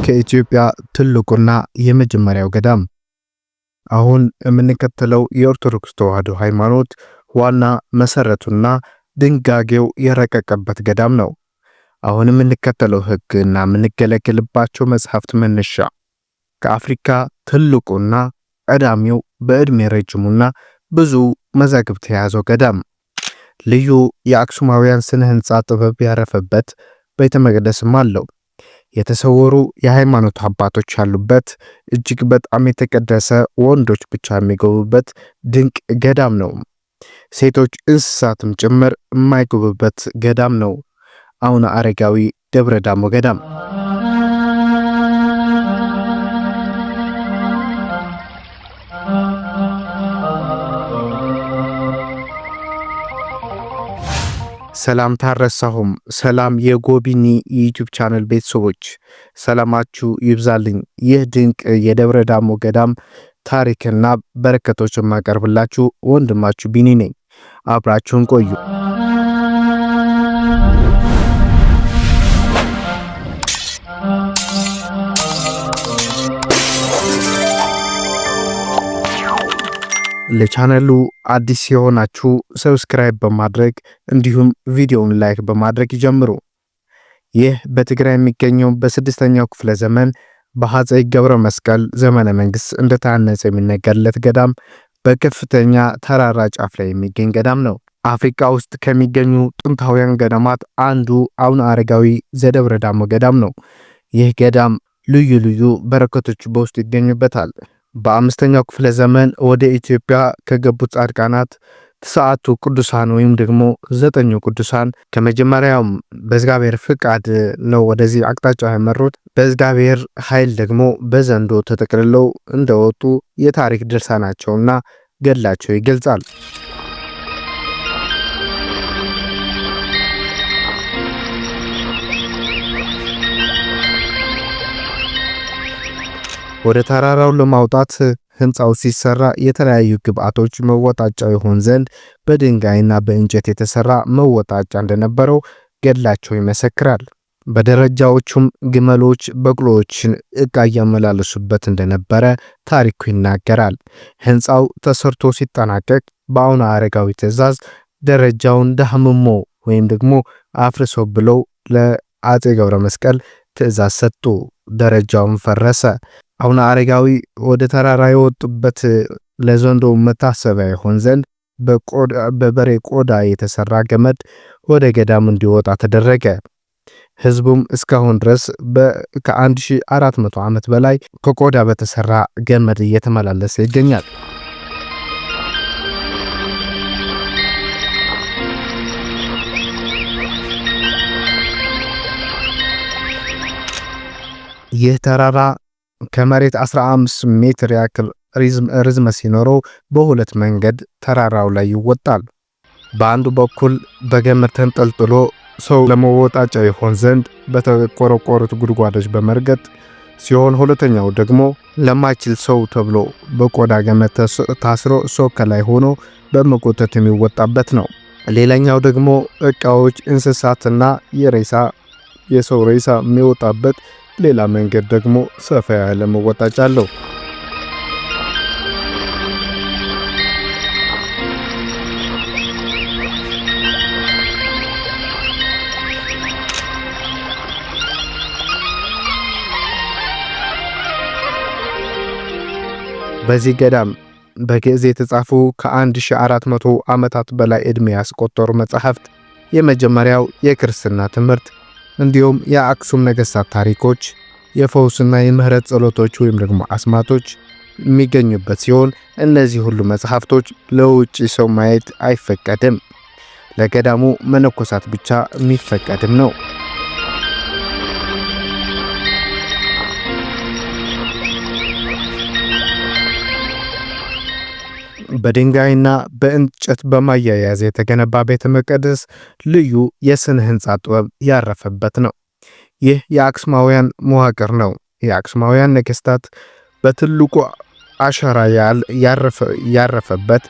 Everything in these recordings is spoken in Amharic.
ከኢትዮጵያ ትልቁና የመጀመሪያው ገዳም። አሁን የምንከተለው የኦርቶዶክስ ተዋሕዶ ሃይማኖት ዋና መሰረቱና ድንጋጌው የረቀቀበት ገዳም ነው። አሁን የምንከተለው ሕግና የምንገለገልባቸው መጽሐፍት መነሻ ከአፍሪካ ትልቁና ቀዳሚው በዕድሜ ረጅሙና ብዙ መዛግብት የያዘው ገዳም፣ ልዩ የአክሱማውያን ስነ ህንፃ ጥበብ ያረፈበት ቤተ መቅደስም አለው። የተሰወሩ የሃይማኖት አባቶች ያሉበት እጅግ በጣም የተቀደሰ ወንዶች ብቻ የሚገቡበት ድንቅ ገዳም ነው። ሴቶች እንስሳትም ጭምር የማይገቡበት ገዳም ነው። አቡነ አረጋዊ ደብረ ዳሞ ገዳም። ሰላምታ አልረሳሁም። ሰላም የጎቢኒ የ YouTube channel ቤተሰቦች፣ ሰላማችሁ ይብዛልኝ። ይህ ድንቅ የደብረ ዳሞ ገዳም ታሪክና በረከቶች የማቀርብላችሁ ወንድማችሁ ቢኒ ነኝ። አብራችሁን ቆዩ። ለቻነሉ አዲስ የሆናችሁ subscribe በማድረግ እንዲሁም ቪዲዮውን like በማድረግ ይጀምሩ። ይህ በትግራይ የሚገኘው በስድስተኛው ክፍለ ዘመን በአፄ ገብረ መስቀል ዘመነ መንግስት እንደታነጸ የሚነገርለት ገዳም በከፍተኛ ተራራ ጫፍ ላይ የሚገኝ ገዳም ነው። አፍሪካ ውስጥ ከሚገኙ ጥንታውያን ገዳማት አንዱ አቡነ አረጋዊ ዘደብረ ዳሞ ገዳም ነው። ይህ ገዳም ልዩ ልዩ በረከቶች በውስጡ ይገኙበታል። በአምስተኛው ክፍለ ዘመን ወደ ኢትዮጵያ ከገቡት ጻድቃናት ተስዓቱ ቅዱሳን ወይም ደግሞ ዘጠኙ ቅዱሳን ከመጀመሪያውም በእግዚአብሔር ፍቃድ ነው ወደዚህ አቅጣጫ ያመሩት። በእግዚአብሔር ኃይል ደግሞ በዘንዶ ተጠቅልለው እንደወጡ የታሪክ ድርሳናቸውና ገድላቸው ይገልጻል። ወደ ተራራው ለማውጣት ህንፃው ሲሰራ የተለያዩ ግብአቶች መወጣጫ ይሆን ዘንድ በድንጋይና በእንጨት የተሰራ መወጣጫ እንደነበረው ገድላቸው ይመሰክራል። በደረጃዎቹም ግመሎች፣ በቅሎዎችን ዕቃ እያመላለሱበት እንደነበረ ታሪኩ ይናገራል። ህንፃው ተሰርቶ ሲጠናቀቅ በአቡነ አረጋዊ ትእዛዝ ደረጃውን ዳህምሞ ወይም ደግሞ አፍርሶ ብለው ለአፄ ገብረ መስቀል ትእዛዝ ሰጡ። ደረጃውን ፈረሰ። አቡነ አረጋዊ ወደ ተራራ የወጡበት ለዘንዶ መታሰቢያ ይሆን ዘንድ በበሬ ቆዳ የተሰራ ገመድ ወደ ገዳም እንዲወጣ ተደረገ። ህዝቡም እስካሁን ድረስ ከ1400 ዓመት በላይ ከቆዳ በተሰራ ገመድ እየተመላለሰ ይገኛል። ይህ ተራራ ከመሬት 15 ሜትር ያክል ርዝመት ሲኖረው በሁለት መንገድ ተራራው ላይ ይወጣል። በአንዱ በኩል በገመድ ተንጠልጥሎ ሰው ለመወጣጫ ይሆን ዘንድ በተቆረቆሩት ጉድጓዶች በመርገጥ ሲሆን፣ ሁለተኛው ደግሞ ለማይችል ሰው ተብሎ በቆዳ ገመድ ታስሮ ሰው ከላይ ሆኖ በመጎተት የሚወጣበት ነው። ሌላኛው ደግሞ ዕቃዎች፣ እንስሳትና የሬሳ የሰው ሬሳ የሚወጣበት ሌላ መንገድ ደግሞ ሰፋ ያለ መወጣጫ አለው። በዚህ ገዳም በግዕዝ የተጻፉ ከ1400 ዓመታት በላይ ዕድሜ ያስቆጠሩ መጻሕፍት፣ የመጀመሪያው የክርስትና ትምህርት እንዲሁም የአክሱም ነገሥታት ታሪኮች፣ የፈውስና የምህረት ጸሎቶች ወይም ደግሞ አስማቶች የሚገኙበት ሲሆን እነዚህ ሁሉ መጽሐፍቶች ለውጭ ሰው ማየት አይፈቀድም። ለገዳሙ መነኮሳት ብቻ የሚፈቀድም ነው። በድንጋይና በእንጨት በማያያዝ የተገነባ ቤተ መቅደስ ልዩ የስነ ህንፃ ጥበብ ያረፈበት ነው። ይህ የአክሱማውያን መዋቅር ነው። የአክሱማውያን ነገስታት በትልቁ አሻራ ያረፈበት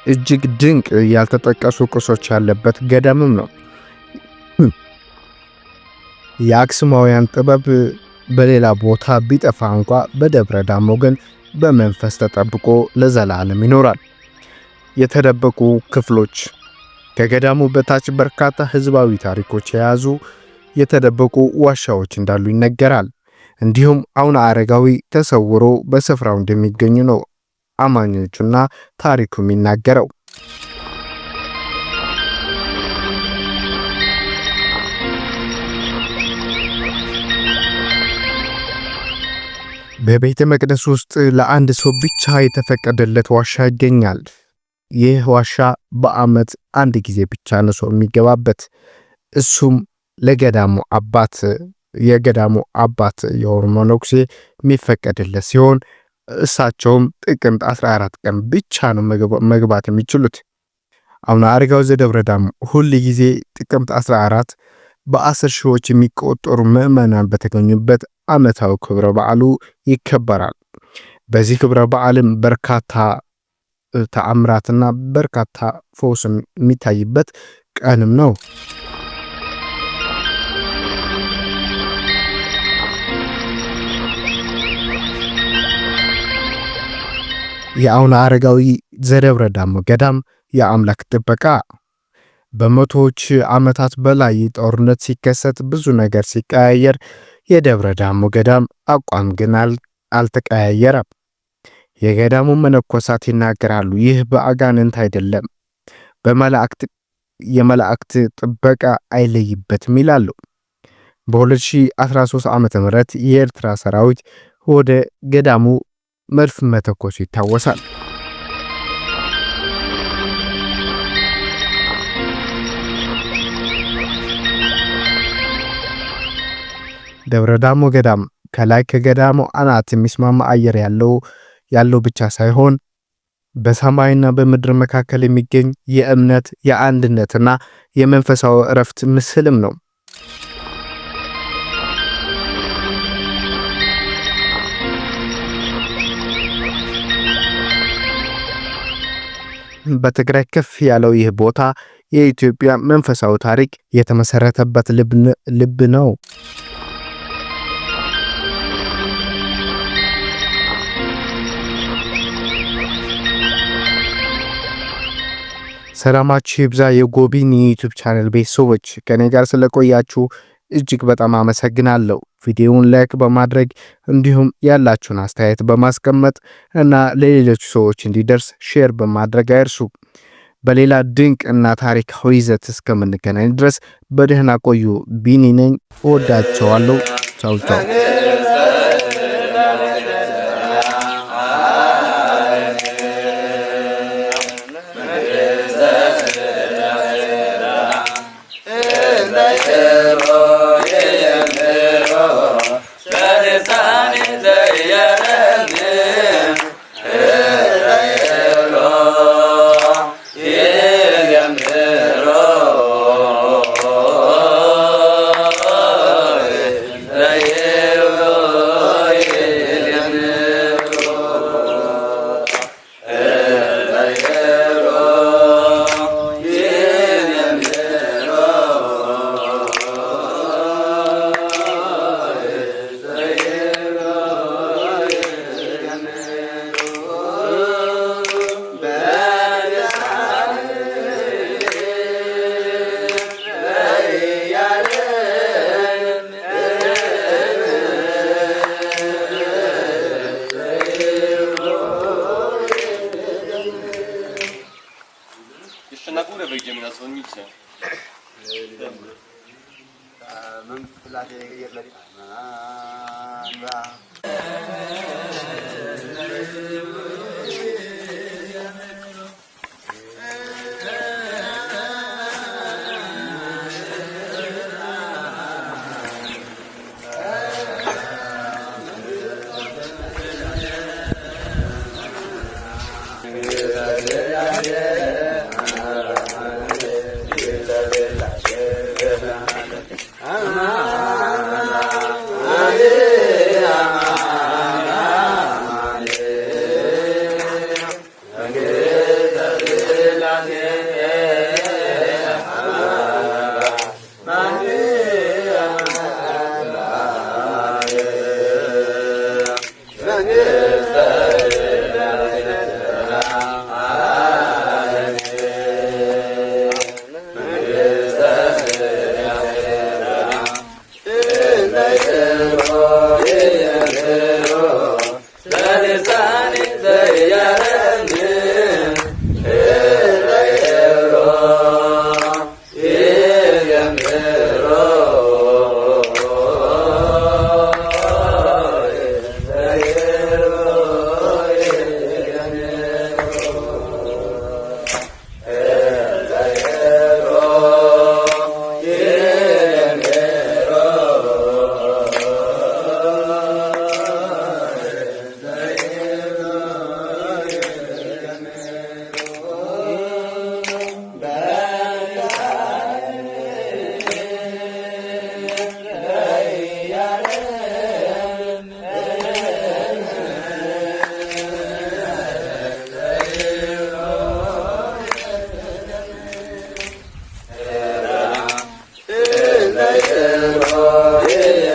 እጅግ ድንቅ ያልተጠቀሱ ቅርሶች ያለበት ገዳምም ነው። የአክሱማውያን ጥበብ በሌላ ቦታ ቢጠፋ እንኳ በደብረ ዳሞ ግን በመንፈስ ተጠብቆ ለዘላለም ይኖራል። የተደበቁ ክፍሎች። ከገዳሙ በታች በርካታ ህዝባዊ ታሪኮች የያዙ የተደበቁ ዋሻዎች እንዳሉ ይነገራል። እንዲሁም አቡነ አረጋዊ ተሰውሮ በስፍራው እንደሚገኙ ነው አማኞቹና ታሪኩ የሚናገረው። በቤተ መቅደስ ውስጥ ለአንድ ሰው ብቻ የተፈቀደለት ዋሻ ይገኛል። ይህ ዋሻ በዓመት አንድ ጊዜ ብቻ ነው ሰው የሚገባበት። እሱም ለገዳሙ አባት የገዳሙ አባት የሆኑ መነኩሴ የሚፈቀድለት ሲሆን እሳቸውም ጥቅምት 14 ቀን ብቻ ነው መግባት የሚችሉት። አቡነ አረጋዊ ዘደብረ ዳሞ ሁል ጊዜ ጥቅምት 14 በ10 ሺዎች የሚቆጠሩ ምዕመናን በተገኙበት ዓመታዊ ክብረ በዓሉ ይከበራል። በዚህ ክብረ በዓልም በርካታ ተአምራትና በርካታ ፈውስም የሚታይበት ቀንም ነው። የአቡነ አረጋዊ ዘደብረ ዳሞ ገዳም የአምላክ ጥበቃ። በመቶዎች ዓመታት በላይ ጦርነት ሲከሰት፣ ብዙ ነገር ሲቀያየር የደብረ ዳሞ ገዳም አቋም ግን አልተቀያየረም። የገዳሙ መነኮሳት ይናገራሉ፣ ይህ በአጋንንት አይደለም፣ በመላእክት የመላእክት ጥበቃ አይለይበትም ይላሉ። በ2013 ዓ.ም የኤርትራ ሰራዊት ወደ ገዳሙ መድፍ መተኮሱ ይታወሳል። ደብረ ዳሞ ገዳም ከላይ ከገዳሙ አናት የሚስማማ አየር ያለው ብቻ ሳይሆን በሰማይና በምድር መካከል የሚገኝ የእምነት፣ የአንድነትና የመንፈሳዊ እረፍት ምስልም ነው። በትግራይ ከፍ ያለው ይህ ቦታ የኢትዮጵያ መንፈሳዊ ታሪክ የተመሰረተበት ልብ ነው። ሰላማችሁ ይብዛ። የጎቢን የ YouTube channel ቤተሰቦች፣ ከኔ ጋር ስለቆያችሁ እጅግ በጣም አመሰግናለሁ። ቪዲዮውን like በማድረግ እንዲሁም ያላችሁን አስተያየት በማስቀመጥ እና ለሌሎች ሰዎች እንዲደርስ share በማድረግ አይርሱ። በሌላ ድንቅ እና ታሪካዊ ይዘት እስከምንገናኝ ድረስ በደህና ቆዩ። ቢኒ ነኝ። እወዳቸዋለሁ። ቻው ቻው። Jeszcze na górę wejdziemy na dzwonnicę. Amen.